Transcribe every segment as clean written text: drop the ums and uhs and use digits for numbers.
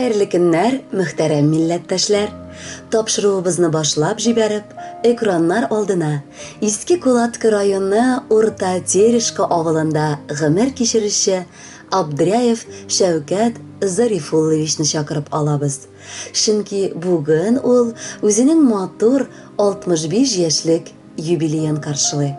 Хәерле көннәр, мөхтәрәм милләттәшләр! Тапшыруыбызны башлап җибәреп, экраннар алдына Иске Кулаткы районы Урта Терешка авылында гомер кичерүче Абдряев Шәүкәт Зарифулловичны чакырып алабыз. Чөнки бүген ул үзенең матур 65 яшьлек юбилеен каршылый.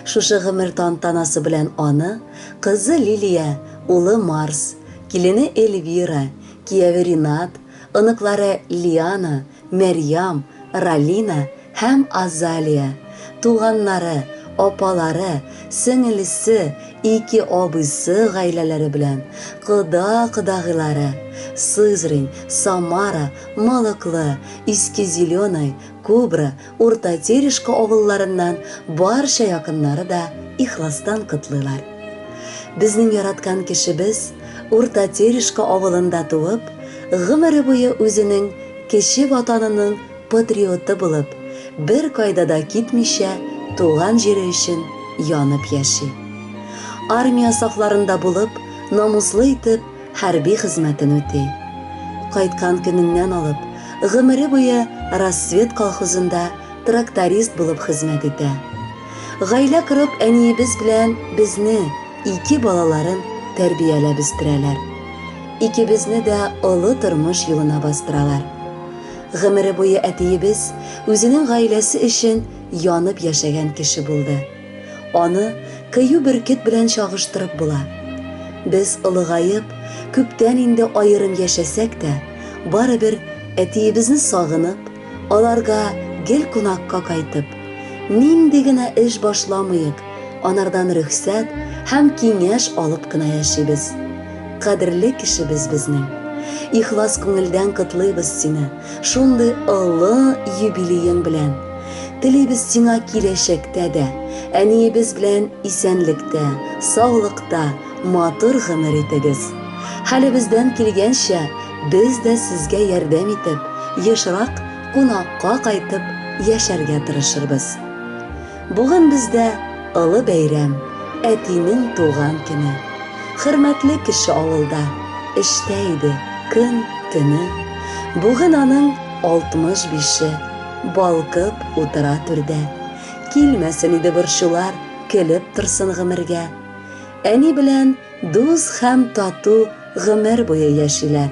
Шушы гомер тантанасы белән аны кызы Лилия, улы Марс, килене Эльвира, кияве Ринат, оныклары Лиана, Мәрьям, Ралина һәм Азалия, туганнары, апалары, сеңелесе, ике абыйсы гаиләләре белән, кода-кодагыйлары, Сызрань, Самара, Малыклы, Иске Зеленый, Кубра, Урта Терешка авылларыннан барча якыннары да ихластан котлыйлар. Безнең яраткан кешебез Урта Терешка авылында туып, гомере буе үзенең кече ватанының патриоты булып, беркайда да китмичә туган җире өчен янып яши. Армия сафларында булып, намуслы итеп хәрби хезмәтен үти. Кайткан көненнән алып, гомере буе Рассвет колхозында тракторист булып хезмәт итә. Гаилә корып, әниебез белән безне, ике балаларын тәрбияләп үстерәләр. Икебезне дә олы тормыш юлына бастыралар. Гомере буе әтиебез үзенең гаиләсе өчен янып яшәгән кеше булды. Аны кыю бөркет белән чагыштырып була. Без олыгаеп, күптән инде аерым яшәсәк тә, барыбер әтиебезне сагынып, аларга гел кунакка кайтып, нинди генә эш башламыйк, анардан рөхсәт һәм киңәш алып кына яшибез. Кадерле кешебез безнең. Ихлас күңелдән котлыйбыз сине шундый олы юбилеең белән. Телибез сиңа киләчәктә дә әниебез белән исәнлектә, саулыкта матур гомер итегез. Хәлебездән килгәнчә, без дә сезгә ярдәм итеп, ешрак кунакка кайтып яшәргә тырышырбыз. Бүген бездә олы бәйрәм, әтинең туган көне. Хөрмәтле кеше авылда, эштә иде, көн, төне. Бүген аның 65-е. Балкып утыра түрдә. Килмәсен иде борчулар, көлеп торсын гомергә. Әни белән дус һәм тату гомер буе яшиләр.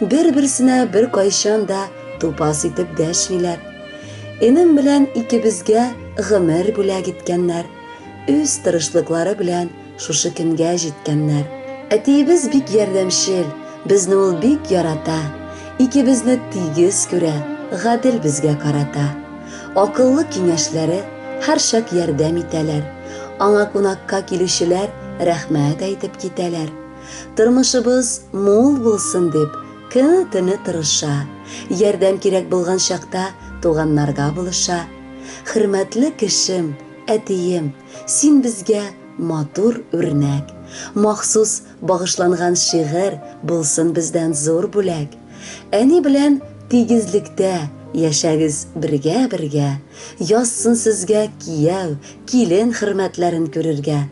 Бер-берсенә беркайчан да тупас итеп дәшмиләр. Энем белән икебезгә гомер бүләк иткәннәр. Үз тырышлыклары белән шушы көнгә җиткәннәр. Әтиебез бик ярдәмчел, безне ул бик ярата. Икебезне тигез күрә, гадел безгә карата. Акыллы киңәшләре һәрчак ярдәм итәләр. Аңа кунакка килүчеләр рәхмәт әйтеп китәләр. Тормышыбыз мул булсын дип, көне-төне тырыша. Ярдәм кирәк булган чакта туганнарга булыша. Хөрмәтле кешем, әтием, син безгә матур үрнәк. Махсус багышланган шигырь булсын бездән зур бүләк. Әни белән тигезлектә яшәгез бергә-бергә. Язсын сезгә кияү, килен хөрмәтләрен күрергә.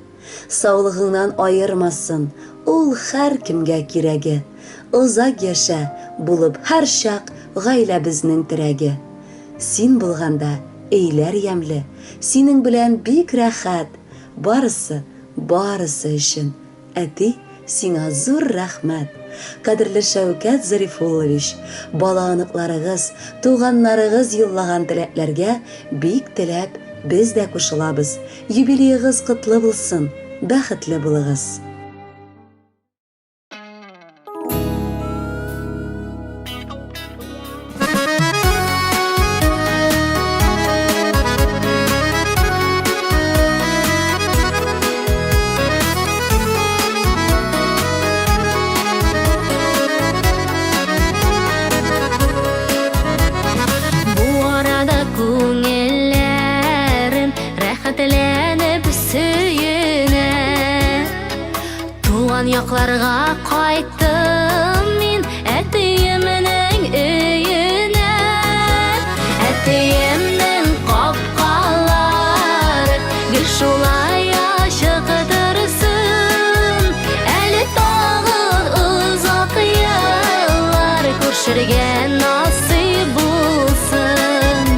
Саулыгыңнан аермасын, ул һәркемгә кирәге. Озак яшә, булып һәрчак гаиләбезнең терәге. Син булганда өйләр ямьле, синең белән бик рәхәт. Барысы, барысы өчен, әти, сиңа зур рәхмәт. Кадерле Шәүкәт Зарифуллович, бала-оныкларыгыз, туганнарыгыз юллаган теләкләргә бик теләп без дә кушылабыз. Юбилеегыз котлы булсын, бәхетле булыгыз! Бу арада күңелләрем рәхәтләнеп сөенә. Туган якларга кайттым мин әтиемнең өенә. Әтиемнең капкалары гел шулай ачык торсын. Әле тагын озак еллар. Күршергә насыйп булсын.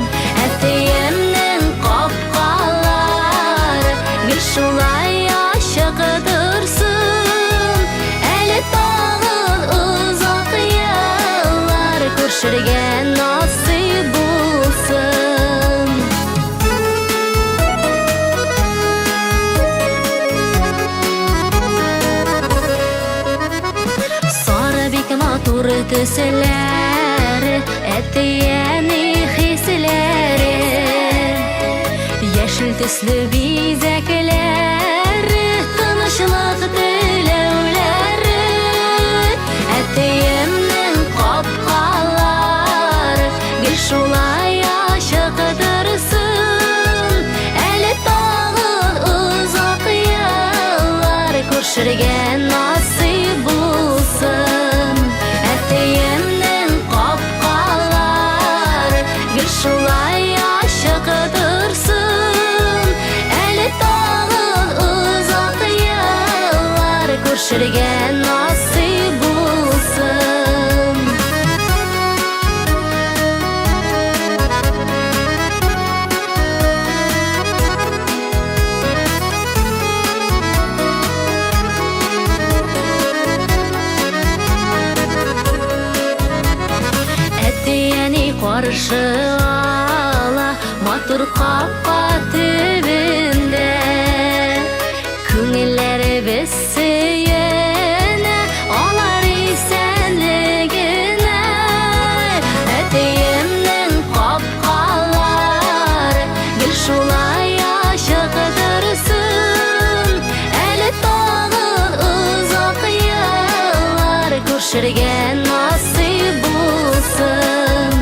Әтиемнең капкалары гел шулай ачык торсын. Әле тагын озак еллар күршергә насыйп булсын. Сары бик матур төсләре, әти-әни хисләре. Яшел төсле бизәкләре, тынычлык теләүләре. Әтиемнең капкалары гел шулай ачык торсын. Әле тагын озак еллар күршергә насыйп булсын. Әтиемнең капкалары гел шулай ачык торсын. Әле тагын озак еллар күршергә насыйп булсын. Әти-әни каршы ала матур капка төбендә. Күңелләребез сөенә алар исәнлегенә. Әтиемнең капкалары гел шулай ачык торсын. Әле тагын озак еллар күршергә насыйп булсын.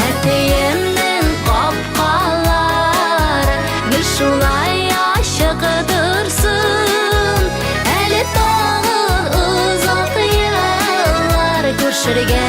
Әтиемнең капкалары гел шулай ачык торсын. Әле тагын озак еллар күршергә.